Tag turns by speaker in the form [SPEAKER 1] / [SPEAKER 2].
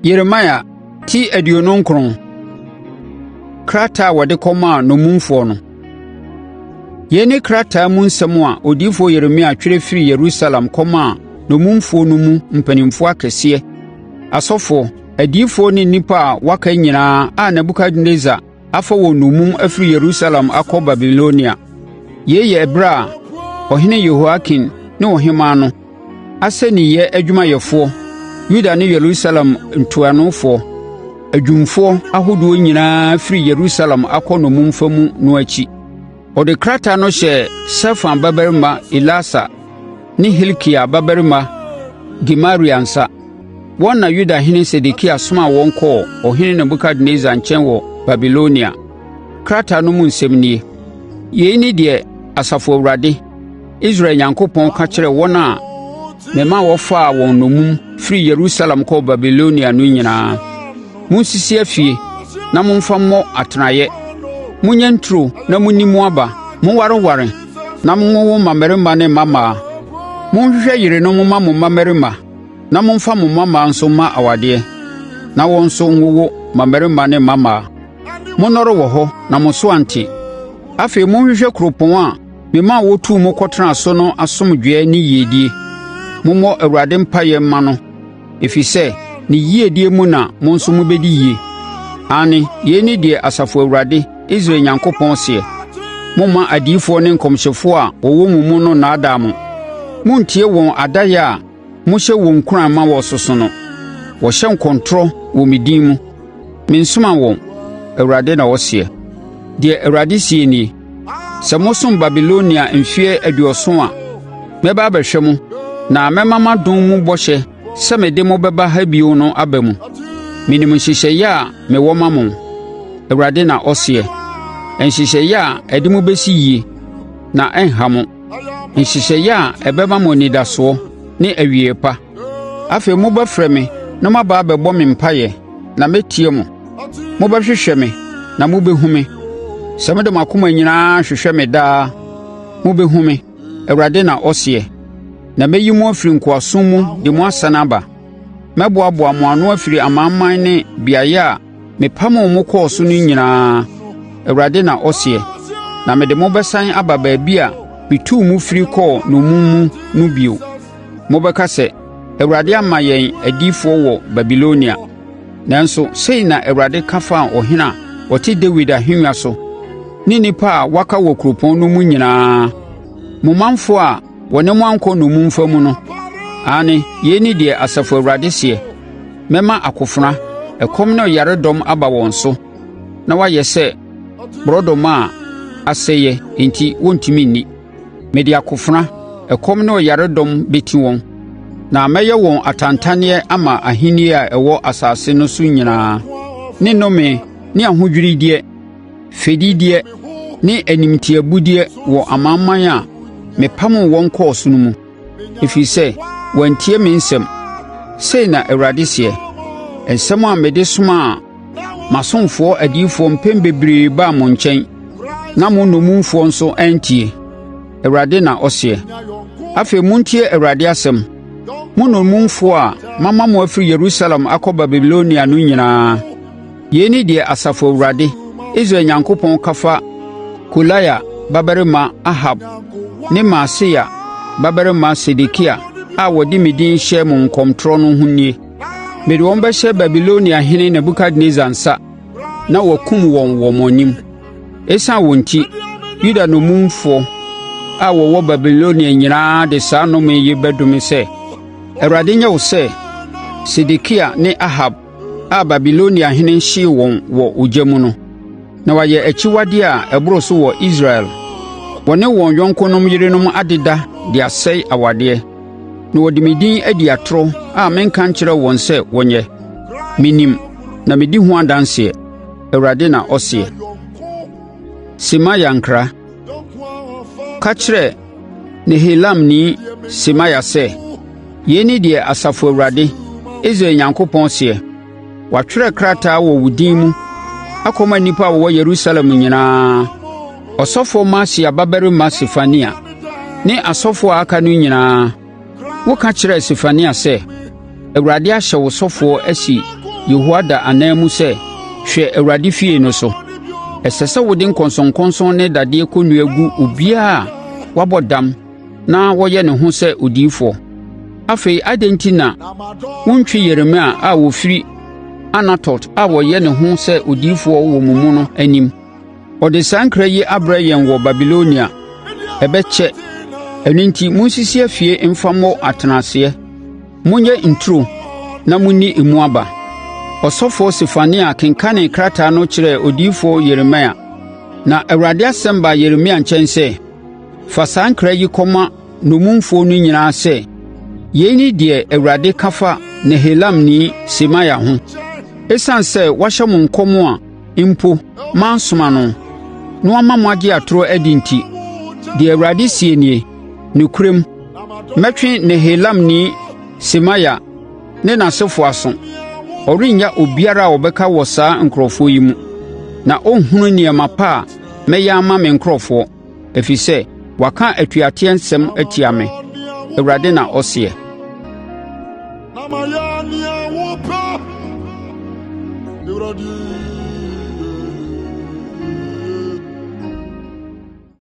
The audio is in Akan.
[SPEAKER 1] Yeremia ti 29. Krataa a wɔde kɔmaa nnommumfoɔ no. Yei ne krataa mu nsɛm a odiyifoɔ Yeremia twerɛ firii Yerusalem kɔmaa nnommumfoɔ no mu mpanimfoɔ akɛseɛ, asɔfoɔ, adiyifoɔ ne nnipa a wɔaka nyinaa a Nebukadnessar afa wɔn nnommum afiri Yerusalem akɔ Babilonia. Yei yɛ ɛberɛ a ɔhene Yehoiakin ne ɔhemmaa no, asɛnniiɛ adwumayɛfoɔ, Yuda ne Yerusalem ntuanofoɔ, adwumfoɔ ahodoɔ nyinaa firi Yerusalem akɔ nnommumfa mu no akyi. Ɔde krataa no hyɛɛ Safan babarima Elasa ne Hilkia babarima Gemaria nsa. Wɔn na Yudahene Sedekia somaa wɔn kɔɔ ɔhene Nebukadnessar nkyɛn wɔ Babilonia. Krataa no mu nsɛm nie: “Yei ne deɛ Asafo Awurade, Israel Onyankopɔn ka kyerɛ wɔn a mema wɔfaa wɔn nnommum firii Yerusalem kɔɔ Babilonia no nyinaa: Monsisi afie na momfa mmɔ atenaeɛ. Monyɛ nturo na monni mu aba. Monwareware na monwowo mmammarima ne mmammaa. Monhwehwɛ yerenom mma mo mmammarima na momfa mo mmammaa nso mma awadeɛ, na wɔn nso nwowo mmammarima ne mmammaa. Monnɔre wɔ hɔ na mo so ante. Afei monhwehwɛ kuropɔn a memaa wɔtuu mo kɔtenaa so no asomdwoeɛ ne yiedie. Mommɔ Awurade mpaeɛ mma no, ɛfiri sɛ ne yiedie mu na mo nso mobɛdi yie. Aane, yei ne deɛ Asafo Awurade, Israel Onyankopɔn seɛ: Mommma adiyifoɔ ne nkɔmhyɛfoɔ a wɔwɔ mo mu no nnaadaa mo. Monntie wɔn adaeɛ a mohyɛ wɔn nkuran ma wɔsoso no. Wɔhyɛ nkɔmtorɔ wɔ me din mu. Mensomaa wɔn, Awurade na ɔseɛ. Deɛ Awurade seɛ nie: Sɛ mosom Babilonia mfeɛ aduɔson a, mɛba abɛhwɛ mo na mɛma m'adom mu bɔhyɛ sɛ mede mo bɛba ha bio no aba mu. Menim nhyehyɛeɛ a mewɔ ma mo, Awurade na ɔseɛ, nhyehyɛeɛ a ɛde mo bɛsi yie na ɛrenha mo, nhyehyɛeɛ a ɛbɛma mo anidasoɔ ne awieeɛ pa. Afei mobɛfrɛ me na moaba abɛbɔ me mpaeɛ, na mɛtie mo. Mobɛhwehwɛ me na mobɛhunu me, sɛ mode mo akoma nyinaa hwehwɛ me daa. Mobɛhunu me, Awurade na ɔseɛ, na mɛyi mo afiri nkoasom mu de mo asane aba. Mɛboaboa mo ano afiri amanaman ne beaeɛ a mepamoo mo kɔɔ so no nyinaa, Awurade na ɔseɛ, na mede mo bɛsane aba baabi a metuu mo firi kɔɔ nnommum mu no bio. Mobɛka sɛ, ‘ Awurade ama yɛn adiyifoɔ wɔ Babilonia,’ nanso sei na Awurade ka fa ɔhene a ɔte Dawid ahennwa so ne nnipa a wɔaka wɔ kuropɔn no mu nyinaa, mo manfoɔ a wɔne mo ankɔ nnommumfa mu no. Aane, yei ne deɛ Asafo Awurade seɛ: Mɛma akofena, ɛkɔm ne ɔyaredɔm aba wɔn so na wɔayɛ sɛ borɔdɔma a asɛeɛ enti wɔntumi nni. Mede akofena, ɛkɔm ne ɔyaredɔm bɛti wɔn, na mɛyɛ wɔn atantanneɛ ama ahennie a ɛwɔ asase no so nyinaa, ne nnome ne ahodwiredeɛ, fɛdideɛ ne animtiabudeɛ wɔ amanaman a mepamoo wɔn kɔɔ so no mu, ɛfiri sɛ wɔantie me nsɛm, sei na Awurade seɛ, nsɛm a mede somaa m'asomfoɔ adiyifoɔ mpɛn bebree baa mo nkyɛn na mo nnommumfoɔ nso antie, Awurade na ɔseɛ. Afei montie Awurade asɛm, mo nnommumfoɔ a mama mo afiri Yerusalem akɔ Babilonia no nyinaa. Yei ne deɛ Asafo Awurade, Israel Onyankopɔn ka fa Kolaia babarima Ahab ne Maaseia babarima Sedekia a wɔde me din hyɛ mo nkɔmtorɔ no ho nie: Mede wɔn bɛhyɛ Babiloniahene Nebukadnessar nsa na wakum wɔn wɔ mo anim. Esiane wɔn enti, Yuda nnommumfoɔ a wɔwɔ Babilonia nyinaa de saa nnome yi bɛdome sɛ, ‘ Awurade nyɛ wo sɛ Sedekia ne Ahab a Babiloniahene hyee wɔn wɔ ogya mu no.’ Na wɔayɛ akyiwadeɛ a ɛboro so wɔ Israel. Wɔne wɔn yɔnkonom yerenom adeda de asɛe awadeɛ, na wɔde me din adi atorɔ a menka nkyerɛɛ wɔn sɛ wɔnyɛ. Menim, na medi ho adanseɛ, Awurade na ɔseɛ.” Semaia Nkra Ka kyerɛ Nehelamni Semaia sɛ, “Yei ne deɛ Asafo Awurade, Israel Onyankopɔn seɛ: Wɔatwerɛ krataa wɔ wo din mu akɔma nnipa a wɔwɔ Yerusalem nyinaa, ɔsɔfoɔ Maaseia babarima Sefania ne asɔfoɔ a aka no nyinaa. Woka kyerɛɛ Sefania sɛ, ‘ Awurade ahyɛ wo ɔsɔfoɔ asi Yehoiada anan mu sɛ hwɛ Awurade efie no so. Ɛsɛ sɛ wode nkɔnsɔnkɔnsɔn ne dadeɛ kɔnnua gu obiara a wabɔ dam na ɔyɛ ne ho sɛ odiyifoɔ. Afei adɛn enti na wontwi Yeremia a ɔfiri Anatot a ɔyɛ ne ho sɛ odiyifoɔ wɔ mo mu no anim? Ɔde saa nkra yi abrɛ yɛn wɔ Babilonia: Ɛbɛkyɛ! Ɛno enti monsisi afie mfa mmɔ atenaseɛ; monyɛ nturo na monni emu aba.’ ” Ɔsɔfoɔ Sefania kenkanee krataa no kyerɛɛ odiyifoɔ Yeremia. Na Awurade asɛm baa Yeremia nkyɛn sɛ, “Fa saa nkra yi kɔma nnommumfoɔ no nyinaa sɛ, ‘Yei ne deɛ Awurade ka fa Nehelamni Semaia ho: Esiane sɛ wahyɛ mo nkɔm a mpo mansoma no, na wama mo agye atorɔ adi enti, deɛ Awurade seɛ nie: Nokorɛm, mɛtwe Nehelamni Semaia ne n'asefoɔ aso. Ɔrennya obiara a ɔbɛka wɔ saa nkurɔfoɔ yi mu, na ɔrenhunu nneɛma pa a mɛyɛ ama me nkurɔfoɔ, ɛfiri sɛ waka atuateɛ nsɛm atia me, Awurade na ɔseɛ.’ ”
[SPEAKER 2] Na mayɛ nea wopɛ, Awurade.